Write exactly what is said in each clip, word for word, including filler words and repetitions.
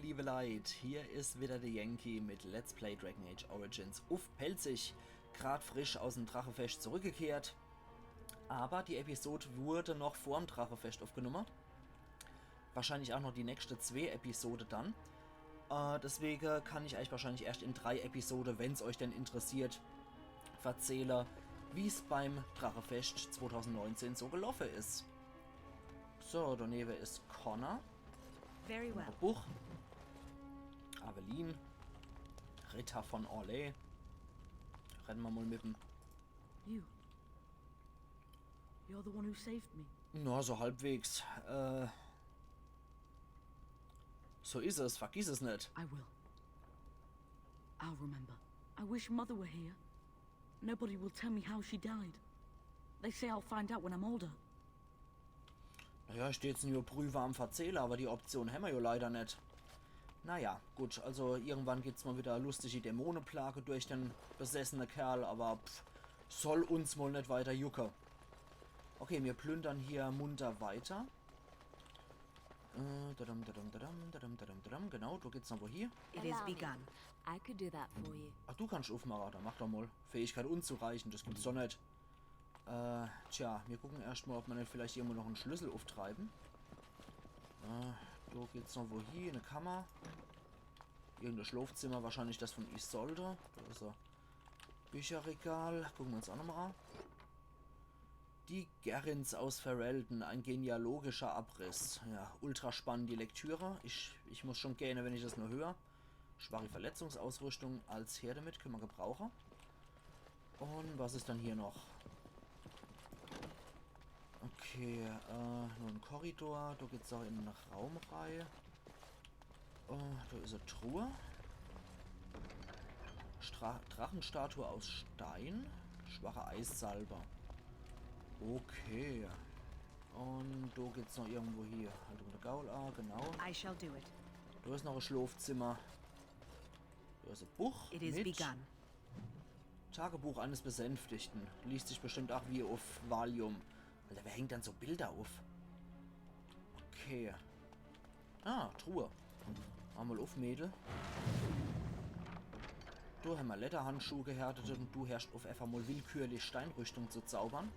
Liebe Leit, hier is wieder de Yankee mit Let's Play Dragon Age Origins uff Pälzisch. Grad frisch aus'm Drachefescht zurückgekehrt. Aber die Episode wurde noch vorm Drachefescht uffgenumme. Wahrscheinlich auch noch die nächste zwee Episode dann. Äh, deswege kann ich euch wahrscheinlich erscht in drei Episode, wenn's euch denn interessiert, verzähle, wie's beim Drachefescht zweitausendneunzehn so geloffe is. So, danewe is Connor. Very well. Buch. Aveline. Ritter von Orlais. Rede mer mal mit em. You. You're the one who saved me. Na, so halbwegs. Äh, so is es. Vergiss es net. I will. I'll remember. I wish Mother were here. Nobody will tell me how she died. They say I'll find out when I'm older. Naja, ich steh jetzt nur Prüfer am Verzähle, aber die Option hämmer jo leider net. Naja, gut, also irgendwann gibt's mal wieder lustige Dämoneplage durch den besessene Kerl, aber pff, soll uns mal net weiter jucke. Okay, mir plündern hier munter weiter. Äh, dadam, dadam, dadam, dadam, dadam, dadam. Genau, do geht's noch wohie. It is begun. I could do that for you. Ach, du kannst uffmache, dann mach doch mal. Fähigkeit unzureichend, das gibt's doch net. Äh, tja, mir gucken erscht mal, ob mer net vielleicht irgendwo noch en Schlüssel ufftreiben. Äh, do geht's noch wohie, e Kammer. Irgende Schlofzimmer, wahrscheinlich das von Isolde. Do is e Bücherregal. Gucken mer uns auch nochmal an. Die Gerins aus Ferelden, ein genealogischer Abriss. Ja, ultra spannend die Lektüre. Ich, ich muss schon gähne, wenn ich das nur hör. Schwache Verletzungsausrüstung, als her damit, können mer gebrauche. Und was is dann hier noch? Okay, äh, nur en Korridor. Do geht's auch in en Raum rei. Oh, do is e Truhe. Stra Drachenstatue aus Stein. Schwache Eissalbe. Okay. Und do geht's noch irgendwo hie. Haltung der Gaul, ah, genau. I shall do it. Do is noch e Schlofzimmer. Do is e Buch. It is mit begun. Tagebuch eines Besänftigten. Liest sich bestimmt auch wie uff Valium. Alter, wer hängt dann so Bilder uff? Okay. Ah, Truhe. Mach mal uff, Mädel. Du hämmer Lederhandschuh gehärtet und du hörst uff, einfach mal willkürlich Steinrüstung zu zaubern.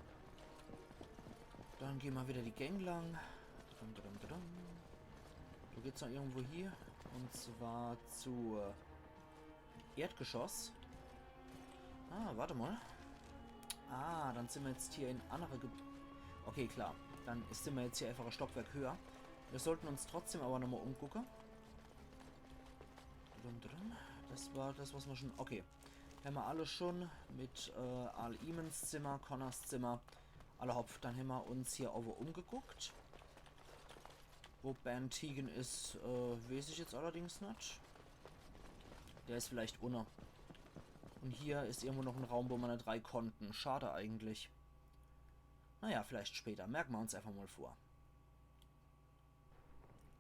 Dann gehn mer wieder die Gäng lang. Dum, dum, dum, dum. Do geht's noch irgendwo hie. Und zwar zu Erdgeschoss. Ah, warte mal. Ah, dann sin mer jetzt hier in annere Ge Okay, klar. Dann sin mer jetzt hier einfach e Stockwerk höher. Wir sollten uns trotzdem aber nochmal umgucke. Dum, dum, dum. Das war das, was mer schon. Okay. Hämmer alles schon mit äh, Arl Emons Zimmer, Connors Zimmer. Alla hopp, dann hämmer uns hier owwe umgeguckt. Wo Bann Teagan is, äh, weeß ich jetzt allerdings net. Der is vielleicht unne. Und hier is irgendwo noch en Raum, wo mer net rei konnten. Schade eigentlich. Naja, vielleicht später. Merken mer uns einfach mal vor.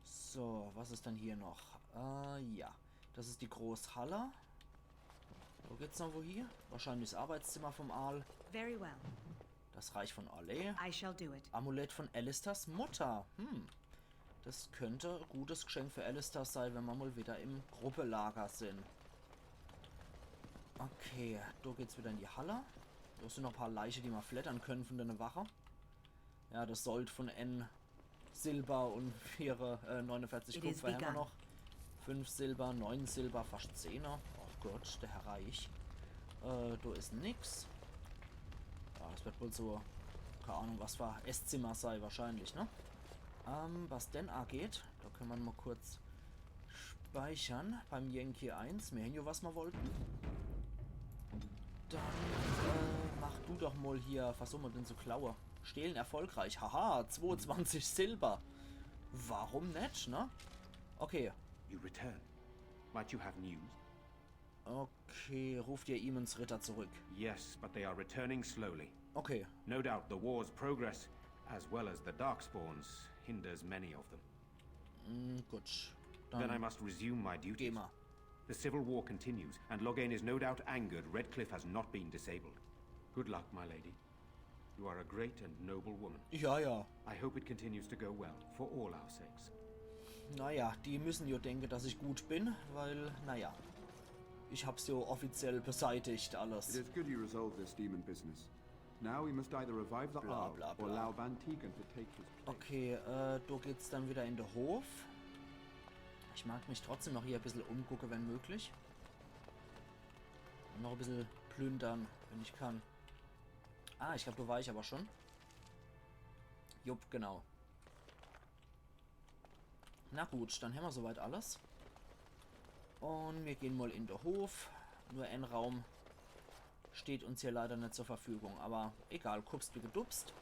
So, was is dann hier noch? Äh, ja. Das is die groß Halle. Wo geht's noch wohie? Wahrscheinlich das Arbeitszimmer vom Arl. Very well. Das Reich von Orlais. I shall do it. Amulett von Alistairs Mutter. Hm. Das könnt e gutes Geschenk für Alistair sei, wenn mer mal wieder im Gruppelager sin. Okay, do geht's wieder in die Halle. Do sin noch e paar Leiche, die mer fleddern können von de Wache. Ja, das Sold von n Silber und vier, äh, neunundvierzig It is Kupfer hämmer begun. Noch. Fünf Silber, neun Silber, fast Zehner. Oh Gott, der Herr Reich. Äh, do is nix. Ja, das wird wohl so, keine Ahnung, was für Esszimmer sei wahrscheinlich, ne? Ähm, was denn ageht, do können mer mal kurz speichern beim Yankee eins. Mir hän jo, was mer wollten. Dann äh, mach du doch mal hier, was soll mer denn so klaue? Stehlen erfolgreich. Haha, zweiundzwanzig Silber. Warum net, ne? Okay. You return. Might you have news? Okay, ruf dir Emons Ritter zurück. Yes, but they are returning slowly. Okay. No doubt the war's progress, as well as the Darkspawns, hinders many of them. Mm, gut. Then I Dann must resume my geh duties. Mal. The civil war continues, and Loghain is no doubt angered Redcliffe has not been disabled. Good luck, my lady. You are a great and noble woman. Ja, ja. I hope it continues to go well, for all our sakes. Naja, die müssen jo denke, dass ich gut bin, weil, naja, ich hab's jo offiziell beseitigt, alles. It is good you resolved this demon business. Now we must either revive the Bla, Arl bla, or bla. allow Van Tegan to take his place. Okay, äh, do geht's dann wieder in de Hof. Ich mag mich trotzdem noch hier e bissel umgucke, wenn möglich. Und noch e bissel plündern, wenn ich kann. Ah, ich glaub, do war ich aber schon. Jupp, genau. Na gut, dann hämmer soweit alles. Und mir gehen mal in de Hof. Nur ein Raum steht uns hier leider net zur Verfügung. Aber egal, gepupst wie gedupst.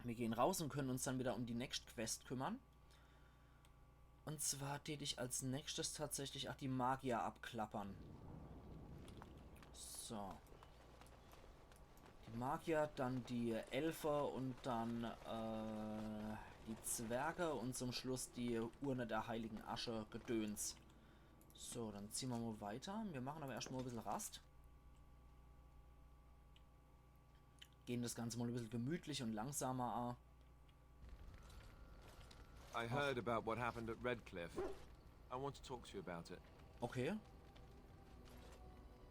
Mir gehen raus und können uns dann wieder um die nächst Quest kümmern. Und zwar tät ich als nächstes tatsächlich auch die Magier abklappern. So. Die Magier, dann die Elfe und dann äh, die Zwerge und zum Schluss die Urne der heiligen Asche Gedöns. So, dann ziehen wir mal weiter. Wir machen aber erst mal ein bisschen Rast. Gehen das Ganze mal ein bisschen gemütlich und langsamer an. I heard about what happened at Redcliffe. I want to talk to you about it. Okay.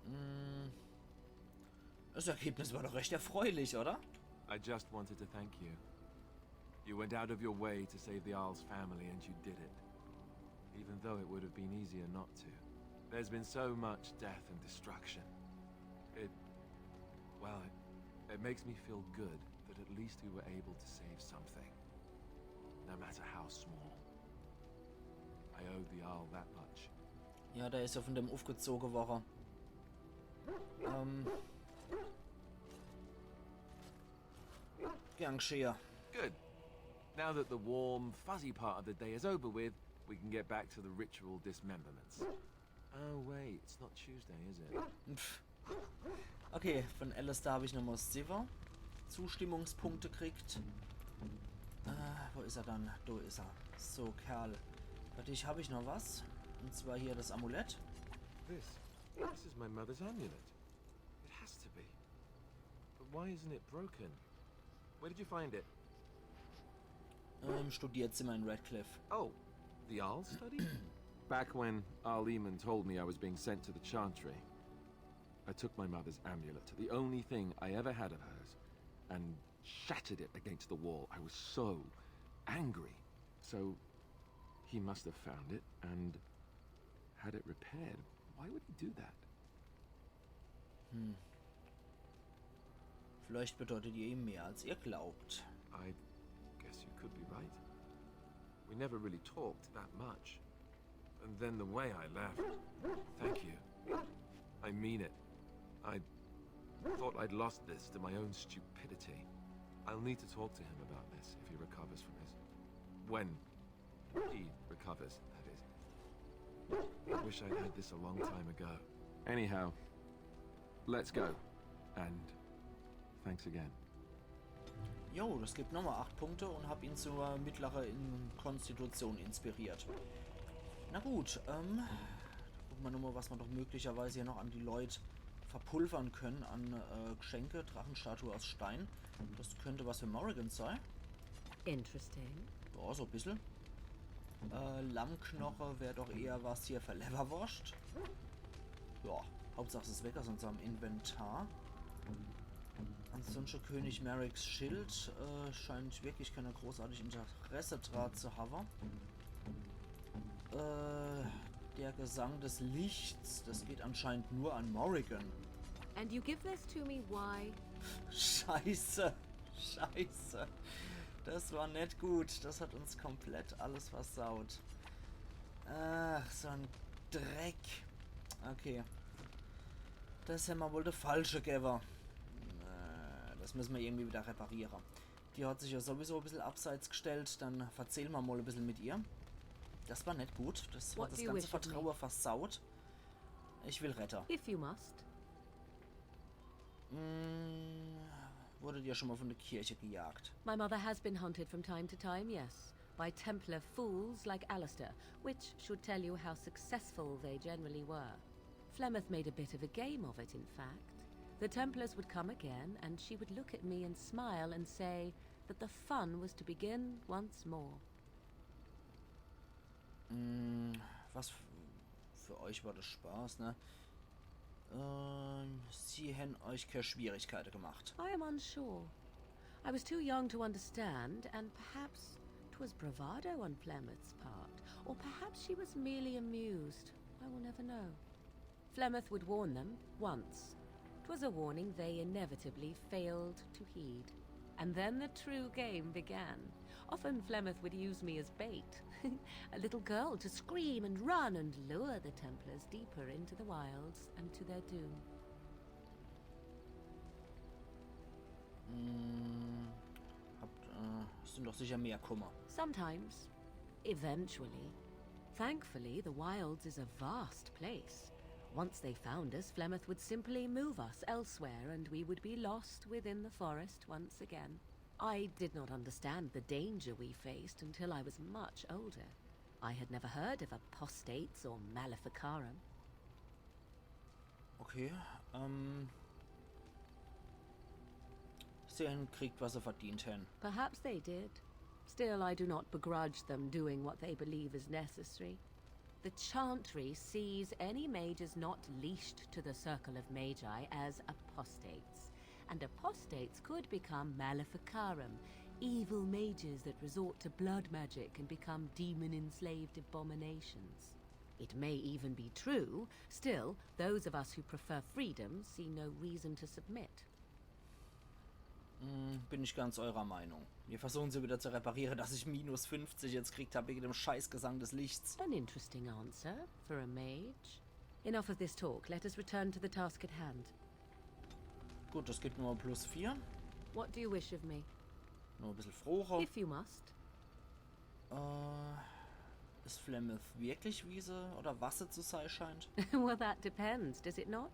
Mm. Das Ergebnis war doch recht erfreulich, oder? I just wanted to thank you. You went out of your way to save the Arl's family, and you did it. Even though it would have been easier not to. There's been so much death and destruction. It, well, it, it makes me feel good that at least we were able to save something. No matter how small. I owe the Arl that much. Ja, der ist ja von dem aufgezogen worden. Ähm. Gern geschehen. Good. Now that the warm, fuzzy part of the day is over with, we can get back to the ritual dismemberments. Oh, wait, it's not Tuesday, is it? Pff. Okay, von Alistair habe ich nochmal sieben Zustimmungspunkte gekriegt. Äh, wo ist er dann? Da ist er. So, Kerl. Bei dich habe ich noch was. Und zwar hier das Amulett. This. This is my mother's amulet. It has to be. But why isn't it broken? Where did you find it? Im Studierzimmer in Redcliffe. Oh, the Arl study? Back when Arl Eamon told me I was being sent to the Chantry, I took my mother's amulet, the only thing I ever had of hers, and shattered it against the wall. I was so angry. So he must have found it and had it repaired. Why would he do that? Hm. Vielleicht bedeutet ihr ihm mehr, als ihr glaubt. I guess you could be right. We never really talked that much. And then the way I left. Thank you. I mean it. I thought I'd lost this to my own stupidity. I'll need to talk to him about this if he recovers from his... When he recovers, that is. I wish I'd had this a long time ago. Anyhow, let's go. And thanks again. Jo, das gibt nochmal acht Punkte und hab ihn zur mittleren Konstitution inspiriert. Na gut, ähm, gucken wir nochmal, was wir doch möglicherweise hier noch an die Leute verpulvern können an äh, Geschenke. Drachenstatue aus Stein. Das könnte was für Morrigan sein. Interesting. Ja, so ein bisschen. Äh, Lammknoche wäre doch eher was hier für Leberwurst. Ja, Hauptsache es ist weg aus unserem Inventar. Ansonsten König Merricks Schild äh, scheint wirklich kein großartiges Interesse dran zu haben. Äh, der Gesang des Lichts, das geht anscheinend nur an Morrigan. And you give this to me, why? Scheiße, scheiße. Das war net gut. Das hat uns komplett alles versaut. Ach, so ein Dreck. Okay. Das hämmer wohl de falsche gewwe. Äh, das müssen wir irgendwie wieder reparieren. Die hat sich ja sowieso ein bisschen abseits gestellt. Dann verzählen wir mal ein bisschen mit ihr. Das war net gut. Das hat What das do you ganze wish of me? Vertrauen versaut. Ich will retten. If you must. Mm, wurdet ihr schon mal von der Kirche gejagt? My mother has been hunted from time to time, yes, by Templar fools like Alistair, which should tell you how successful they generally were. Flemeth made a bit of a game of it, in fact. The Templars would come again, and she would look at me and smile and say that the fun was to begin once more. Mm, was f-, für euch war das Spaß, ne? Ähm, sie hän euch keine Schwierigkeiten gemacht. I am unsure. I was too young to understand, and perhaps 'twas bravado on Flemeth's part, or perhaps she was merely amused. I will never know. Flemeth would warn them once. 'Twas a warning they inevitably failed to heed. And then the true game began. Often Flemeth would use me as bait, a little girl to scream and run and lure the Templars deeper into the wilds and to their doom. Mm, habt, äh, es sind doch sicher mehr Kummer. Sometimes. Eventually. Thankfully, the wilds is a vast place. Once they found us, Flemeth would simply move us elsewhere and we would be lost within the forest once again. I did not understand the danger we faced until I was much older. I had never heard of apostates or maleficarum. Okay, ähm. Sie hän gekriegt, was sie verdient hän. Perhaps they did. Still, I do not begrudge them doing what they believe is necessary. The Chantry sees any mages not leashed to the Circle of Magi as apostates. And apostates could become maleficarum, evil mages that resort to blood magic and become demon-enslaved abominations. It may even be true. Still, those of us who prefer freedom see no reason to submit. Mm, bin ich ganz eurer Meinung. Wir versuchen sie wieder zu reparieren, dass ich minus fünfzig jetzt gekriegt hab wegen dem Scheißgesang des Lichts. An interesting answer for a mage. Enough of this talk. Let us return to the task at hand. Gut, das gibt nur plus vier. What do you wish of me? Nur ein bisschen froher. If you must. Äh, ist Flemeth wirklich, wie sie oder was sie zu sein scheint? Well, that depends, does it not?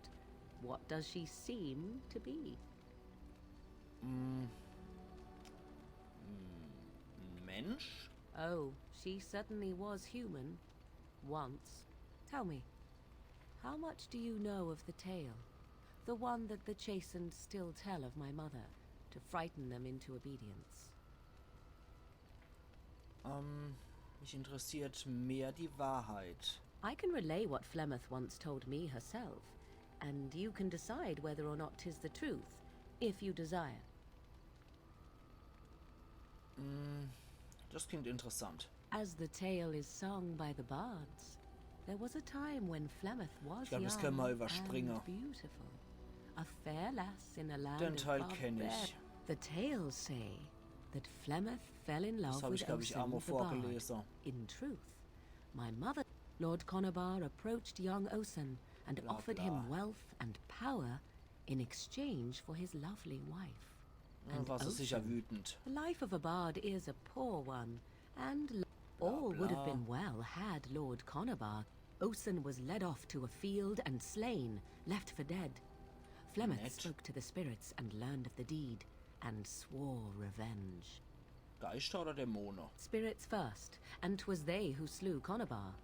What does she seem to be? Mm. Mm, ein Mensch? Oh, she certainly was human. Once. Tell me, how much do you know of the tale? The one that the Chastened still tell of my mother, to frighten them into obedience. Ähm, mich interessiert mehr die Wahrheit. I can relay what Flemeth once told me herself, and you can decide whether or not 'tis the truth, if you desire. Mm, das klingt interessant. As the tale is sung by the bards, there was a time when Flemeth was Ich glaub, das young können wir überspringen. And beautiful. A fair lass in a land Den of Teil barbed kenn ich. bear. The tales say that Flemeth fell in love Das hab with ich, glaub ich, Osen einmal the bard. Vorgelesen. In truth, my mother, Lord Conobar, approached young Osen and Bla, offered bla. Him wealth and power in exchange for his lovely wife. Ja, And war sie sicher Osen, wütend. the life of a bard is a poor one, and l- all would have bla. Been well had Lord Conobar. Osen was led off to a field and slain, left for dead. Flemeth Nett. Spoke to the spirits and learned of the deed, and swore revenge. Geister oder Dämonen? Spirits first, and 'twas they who slew Conobar.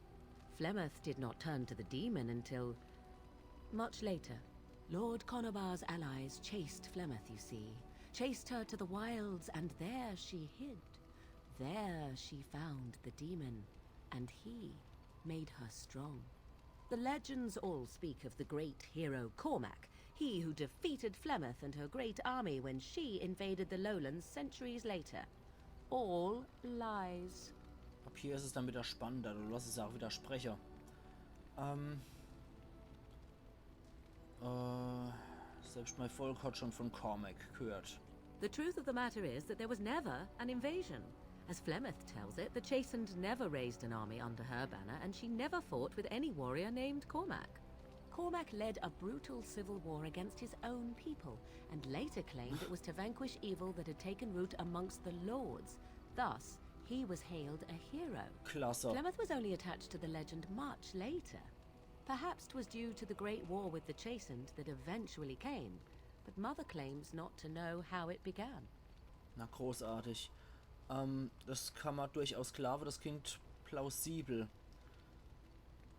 Flemeth did not turn to the demon until much later. Lord Conobar's allies chased Flemeth, you see. Chased her to the wilds, and there she hid. There she found the demon, and he made her strong. The legends all speak of the great hero Cormac, he who defeated Flemeth and her great army when she invaded the lowlands centuries later. All lies. Ab hier ist es dann wieder spannender, du lässt es auch wieder sprechen. Ähm. Äh, selbst mein Volk hat schon von Cormac gehört. The truth of the matter is that there was never an invasion. As Flemeth tells it, the Chastened never raised an army under her banner, and she never fought with any warrior named Cormac. Cormac led a brutal civil war against his own people, and later claimed it was to vanquish evil that had taken root amongst the lords. Thus, he was hailed a hero. Klasse. Flemeth was only attached to the legend much later. Perhaps 'twas due to the great war with the Chastened that eventually came, but Mother claims not to know how it began. Na, großartig. Ähm, das kann man durchaus glauben, das klingt plausibel.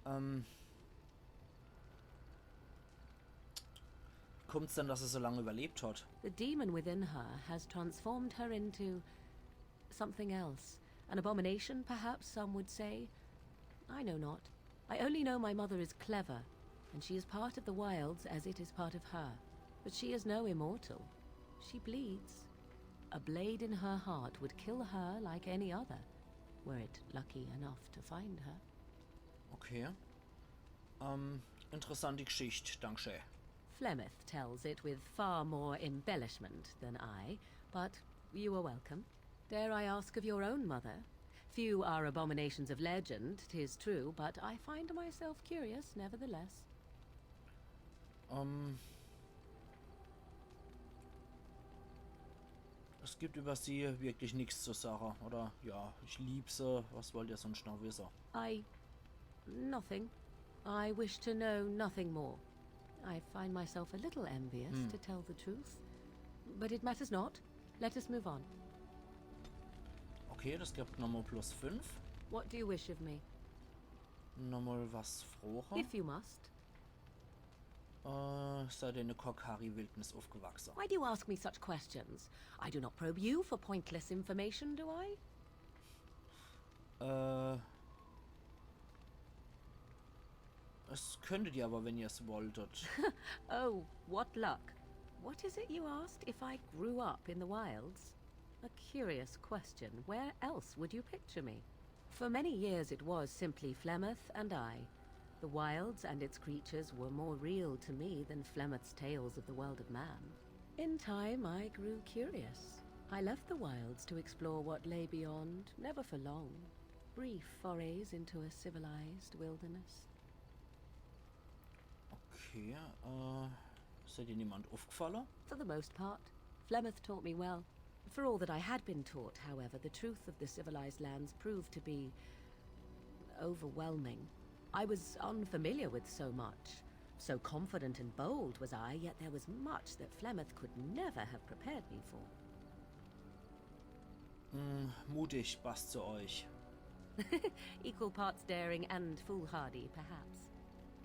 Ähm. Kommt's denn, dass er so lange überlebt hat? The demon within her has transformed her into something else. An abomination, perhaps some would say. I know not. I only know my mother is clever, and she is part of the wilds as it is part of her. But she is no immortal. She bleeds. A blade in her heart would kill her like any other, were it lucky enough to find her. Okay. Ähm, interessante Geschicht, dankeschön. Flemeth tells it with far more embellishment than I, but you are welcome. Dare I ask of your own mother? Few are abominations of legend, 'tis true, but I find myself curious nevertheless. Ähm, es gibt über sie wirklich nix zu sagen, oder? Ja, ich lieb se, was wollt ihr sonst noch wissen? I. Nothing. I wish to know nothing more. I find myself a little envious, to tell the truth. But it matters not. Let us move on. Okay, das gibt nochmal plus fünf. What do you wish of me? Nochmal was froche. If you must. Äh, seid ihr in der Korcari-Wildnis aufgewachsen? Why do you ask me such questions? I do not probe you for pointless information, do I? Äh, es könntet ihr aber, wenn ihr es wolltet. Oh, what luck. What is it you asked? If I grew up in the wilds? A curious question. Where else would you picture me? For many years it was simply Flemeth and I. The wilds and its creatures were more real to me than Flemeth's tales of the world of man. In time, I grew curious. I left the wilds to explore what lay beyond, never for long. Brief forays into a civilized wilderness. Okay, äh, seid ihr niemand aufgefallen? For the most part, Flemeth taught me well. For all that I had been taught, however, the truth of the civilized lands proved to be overwhelming. I was unfamiliar with so much. So confident and bold was I, yet there was much that Flemeth could never have prepared me for. Hm, mutig passt zu euch. Equal parts daring and foolhardy, perhaps.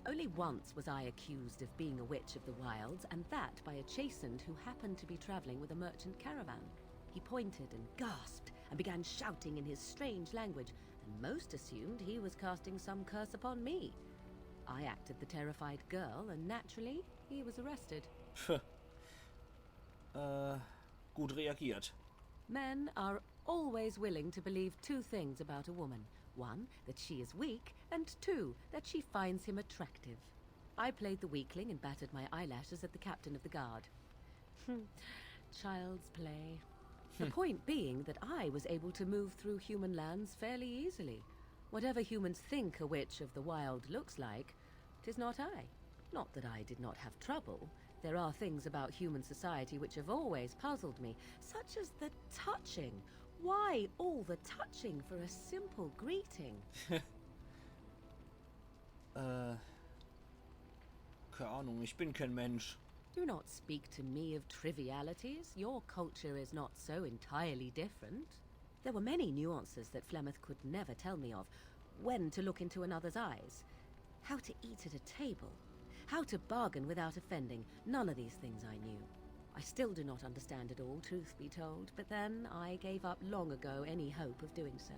Only once was I accused of being a witch of the wilds, and that by a Chasend who happened to be traveling with a merchant caravan. He pointed and gasped and began shouting in his strange language, and most assumed he was casting some curse upon me. I acted the terrified girl, and naturally, he was arrested. Pff. Äh, gut reagiert. Men are always willing to believe two things about a woman. One, that she is weak, and two, that she finds him attractive. I played the weakling and batted my eyelashes at the captain of the guard. Hmm. Child's play. The point being that I was able to move through human lands fairly easily. Whatever humans think a witch of the wild looks like, 'tis not I. Not that I did not have trouble. There are things about human society which have always puzzled me, such as the touching. Why all the touching for a simple greeting? Äh, keine Ahnung, ich bin kein Mensch. Do not speak to me of trivialities. Your culture is not so entirely different. There were many nuances that Flemeth could never tell me of. When to look into another's eyes. How to eat at a table. How to bargain without offending. None of these things I knew. I still do not understand it all, truth be told, but then I gave up long ago any hope of doing so.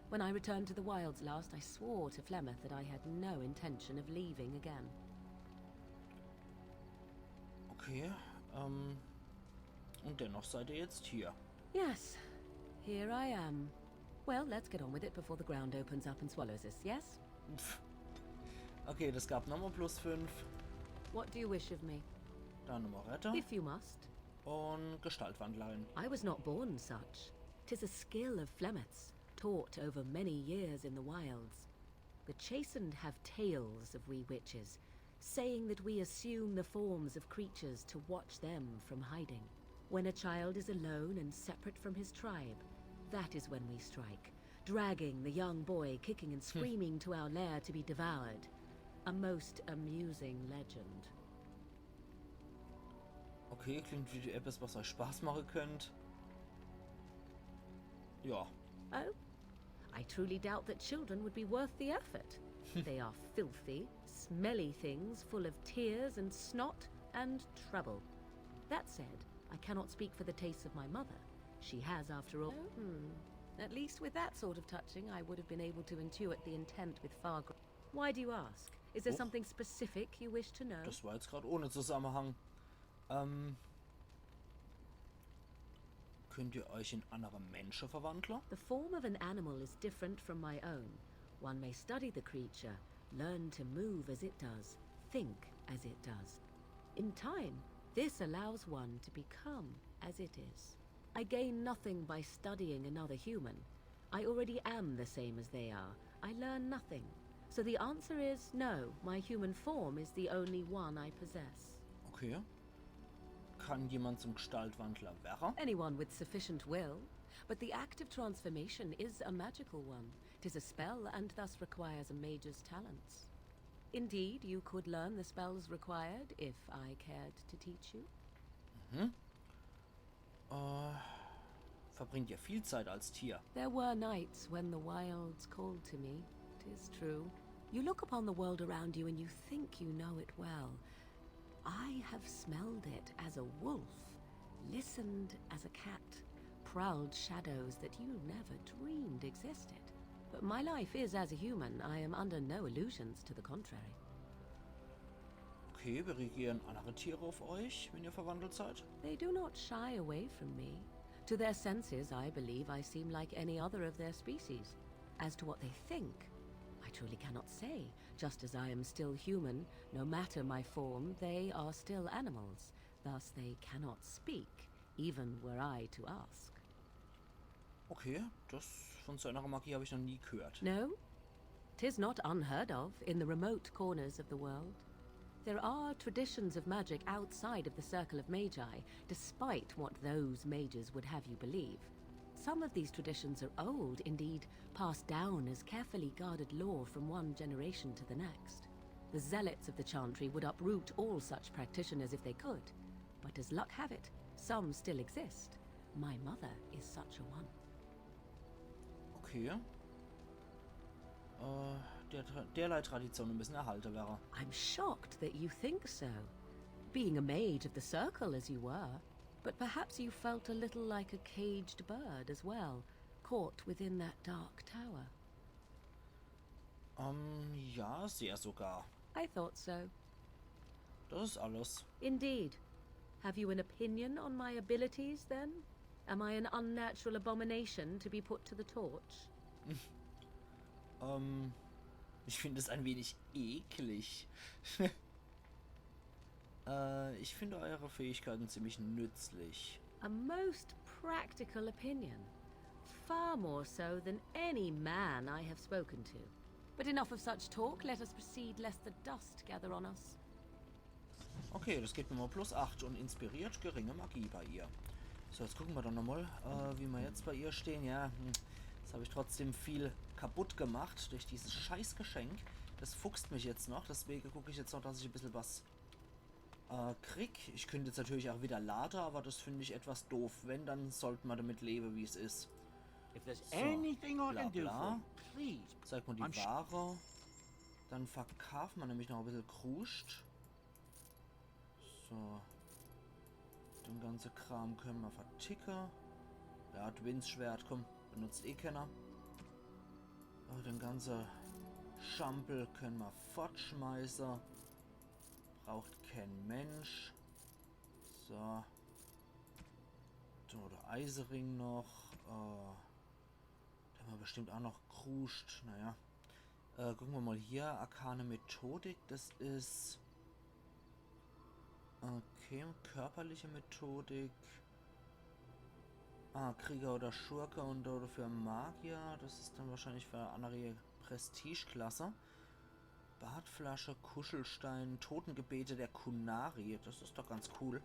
When I returned to the wilds last, I swore to Flemeth that I had no intention of leaving again. Okay, ähm, und dennoch seid ihr jetzt hier. Yes, here I am. Well, let's get on with it before the ground opens up and swallows us, yes? Okay, das gab nochmal plus fünf. What do you wish of me? Dann nochmal Retter. If you must. Und Gestaltwandlerin. I was not born such. 'Tis a skill of Flemeth's, taught over many years in the wilds. The chastened have tales of we witches, saying that we assume the forms of creatures to watch them from hiding. When a child is alone and separate from his tribe, that is when we strike, dragging the young boy kicking and screaming to our lair to be devoured. A most amusing legend. Okay, klingt wie etwas, was euch Spaß machen könnte. Ja. Oh? I truly doubt that children would be worth the effort. They are filthy, smelly things full of tears and snot and trouble. That said, I cannot speak for the tastes of my mother. She has, after all. Hmm. At least with that sort of touching, I would have been able to intuit the intent with far greater. Why do you ask? Is there Huch. Something specific you wish to know? Das war jetzt gerade ohne Zusammenhang. Ähm, könnt ihr euch in andere Menschen verwandeln? The form of an animal is different from my own. One may study the creature, learn to move as it does, think as it does. In time, this allows one to become as it is. I gain nothing by studying another human. I already am the same as they are. I learn nothing. So the answer is no, my human form is the only one I possess. Okay. Kann jemand zum Gestaltwandler werden? Anyone with sufficient will, but the act of transformation is a magical one. Tis a spell and thus requires a mage's talents. Indeed, you could learn the spells required if I cared to teach you. Äh, verbringt ihr viel Zeit als Tier? There were nights when the wilds called to me, tis true. You look upon the world around you and you think you know it well. I have smelled it as a wolf, listened as a cat, prowled shadows that you never dreamed existed. But my life is as a human. I am under no illusions to the contrary. Okay, reagieren andere Tiere auf euch, wenn ihr verwandelt seid? They do not shy away from me. To their senses, I believe I seem like any other of their species. As to what they think, I truly cannot say. Just as I am still human, no matter my form, they are still animals. Thus they cannot speak, even were I to ask. Okay, das von so einer Magie habe ich noch nie gehört. No? Tis not unheard of in the remote corners of the world. There are traditions of magic outside of the circle of magi, despite what those mages would have you believe. Some of these traditions are old, indeed, passed down as carefully guarded lore from one generation to the next. The zealots of the Chantry would uproot all such practitioners if they could, but as luck have it, some still exist. My mother is such a one. Okay. Äh, der, Tra- derlei Traditionen müssen erhalten werden. I'm shocked that you think so, being a mage of the circle as you were. But perhaps you felt a little like a caged bird as well, caught within that dark tower. Ähm, ja, sehr sogar. I thought so. Das ist alles. Indeed. Have you an opinion on my abilities, then? Am I an unnatural abomination to be put to the torch? Ähm, ich finde es ein wenig eklig. Äh, ich finde eure Fähigkeiten ziemlich nützlich. A most practical opinion. Far more so than any man I have spoken to. But enough of such talk, let us proceed lest the dust gather on us. Okay, das gibt nochmal plus acht und inspiriert geringe Magie bei ihr. So, jetzt gucken wir doch nochmal, äh, wie wir jetzt bei ihr stehen. Ja, hm, jetzt habe ich trotzdem viel kaputt gemacht durch dieses Scheißgeschenk. Das fuchst mich jetzt noch, deswegen gucke ich jetzt noch, dass ich ein bisschen was äh, krieg. Ich könnte jetzt natürlich auch wieder lade, aber das finde ich etwas doof. Wenn, dann sollte man damit leben, wie es ist. If there's So, anything I bla, can do bla. for you, please. Zeigt mir die I'm sh- Ware. Dann verkauft man nämlich noch ein bisschen Kruscht. So. Den ganzen Kram können wir verticken. Ja, Twins Schwert, komm, benutzt eh keiner. Oh, den ganzen Schampel können wir fortschmeißen. Braucht kein Mensch. So. So, der Eisering noch. Äh, da haben wir bestimmt auch noch Kruscht. Naja. Äh, gucken wir mal hier. Arkane Methodik, das ist. Okay, körperliche Methodik. Ah, Krieger oder Schurke und oder für Magier. Das ist dann wahrscheinlich für eine andere Prestigeklasse. Bartflasche, Kuschelstein, Totengebete der Qunari. Das ist doch ganz cool.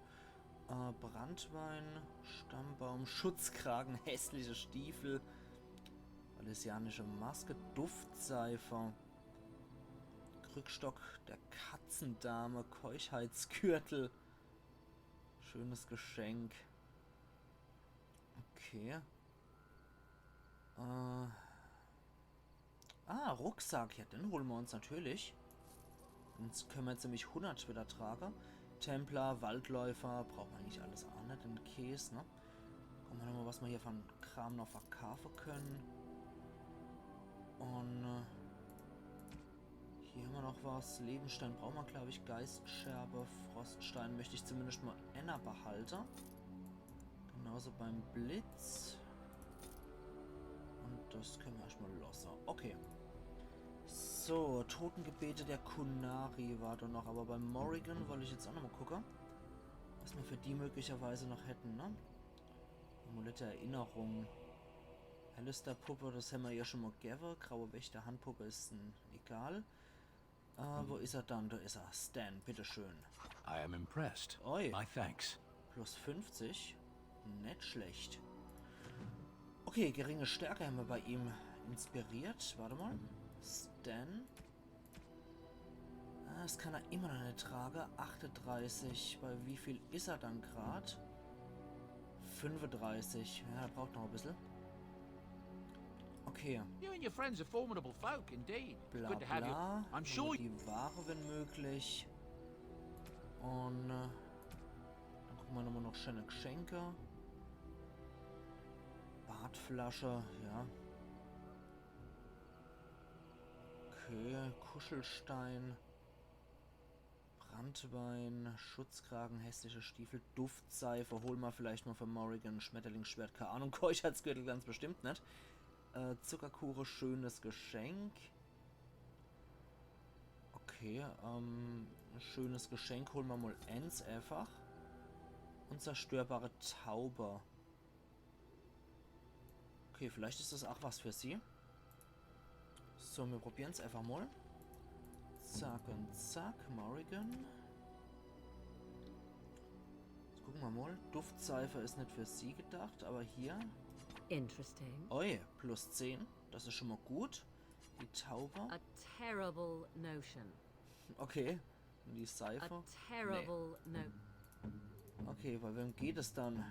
Äh, Branntwein, Stammbaum, Schutzkragen, hässliche Stiefel. Alessianische Maske, Duftseife. Krückstock der Katzendame, Keuschheitsgürtel. Schönes Geschenk. Okay. Äh. Ah, Rucksack. Ja, den holen wir uns natürlich. Jetzt können wir jetzt nämlich hundert wieder tragen. Templer, Waldläufer, brauchen wir eigentlich alles auch nicht, den Käse, ne? Gucke mer nochmol, was mer hier von Kram noch verkaafe kenne. Un äh, hier hämmer noch was. Lebensstein brauche mer, glaab ich. Geistscherbe, Froststein möcht ich zumindest mol enner behalte. Genauso beim Blitz. Un das kenne mer erschtmol losse. Okay. So, Totengebete der Qunari war do noch, awwer beim Morrigan wollt ich jetzt ach nochmol gucke, was mer für die möglicherweise noch hätten, ne? Amulett der Erinnerung. Alistair-Puppe, das hämmer jo schun mol gewwe. Graue Wächter-Handpuppe is n, egal. Äh, wo is er dann? Do is er. Sten, bitteschön. I am impressed. Oi. My thanks. Plus fünfzig. Net schlecht. Okay, geringe Stärke hämmer bei ihm inspiriert. Wart emol. Sten. Ah, das kann er immer noch net trage. Achtunddreißig. Bei wie viel is er dann grad? Fünfunddreißig. Ja, er braucht noch e bissel. Okay. You and your friends are formidable folk, indeed. It's Bla good to have you. bla. I'm sure Die Ware, wenn möglich. Un äh, dann gucke mer nochmol noch schöne Geschenke. Bartflasche, ja. Okay, Kuschelstein. Branntwein, Schutzkragen, hässliche Stiefel, Duftseife. Hole mer vielleicht mol für Morrigan. Schmetterlingsschwert, kei Ahnung. Keuschheitsgürtel ganz bestimmt net. Äh, Zuckerkuche, schönes Geschenk. Okay, ähm, schönes Geschenk. Hole mer mol ens äfach. Unzerstörbare Taube. Okay, vielleicht is das ach was für sie. So, mir probieren's äfach mol. Zack un zack, Morrigan. Jetzt gucke mer mol. Duftseife is net für sie gedacht, awwer hier. Interesting. Oi, plus zehn. Das is schun mol gut. Die Taube. A terrible notion. Okay. Un die A Seife. terrible no. Okay, bei wem geht es dann?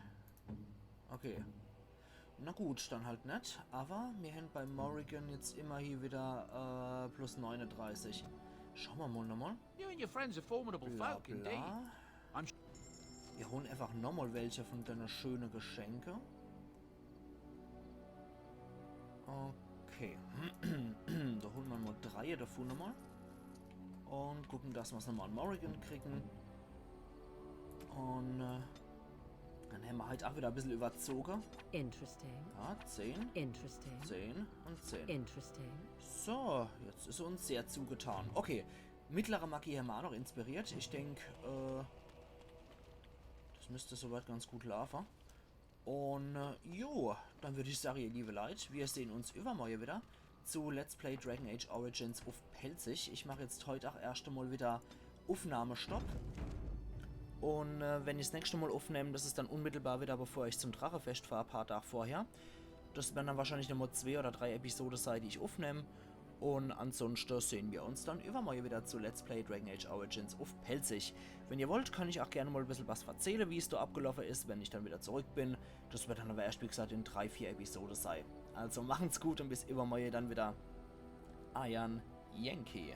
Okay. Na gut, dann halt net. Awwer mir hänn bei Morrigan jetzt immerhin widder äh, plus neununddreißig. Schaue mer mol nochmol. You and your friends are formidable Bla folk, indeed. bla. I'm Mir hole äfach nochmol welche von denne schöne Geschenke. Okay. Do hole mer mol drei devun nochmol. Un gucke, dass mer's nochmol an Morrigan kriegen. Un äh, dann hämmer halt ach widder e bissel iwwerzoge. Interesting. Ja, zehn, Interesting. zehn un zehn. Interesting. So, jetzt is er uns sehr zugetan. Okay, mittlere Magie hämmer ach noch inspiriert. Ich denk, äh, das müsst soweit ganz gut laafe. Un äh, jo, dann würd ich sage, ihr liewe Leit, mir sehn uns iwwermorje widder zu Let's Play Dragon Age Origins uff Pälzisch. Ich mach jetzt heit ach erscht emol widder Uffnahmestopp. Un äh, wenn ich's nächschte Mol uffnemm, das is dann unmittelbar widder, bevor ich zum Drachefescht fahr, paar Dag vorher. Das werren dann wahrscheinlich nochmol zwee oder drei Episode sei, die ich uffnemm. Un ansonschte sehn mir uns dann iwwermorje widder zu Let's Play Dragon Age Origins uff Pälzisch. Wenn ihr wollt, kann ich ach gern mol e bissel was verzähle, wie's do abgeloffe is, wenn ich dann widder zurück bin. Das werd dann awwer erscht, wie gesagt, in drei, vier Episode sei. Also machen's gut un bis iwwermorje dann widder. Eiern Yankee.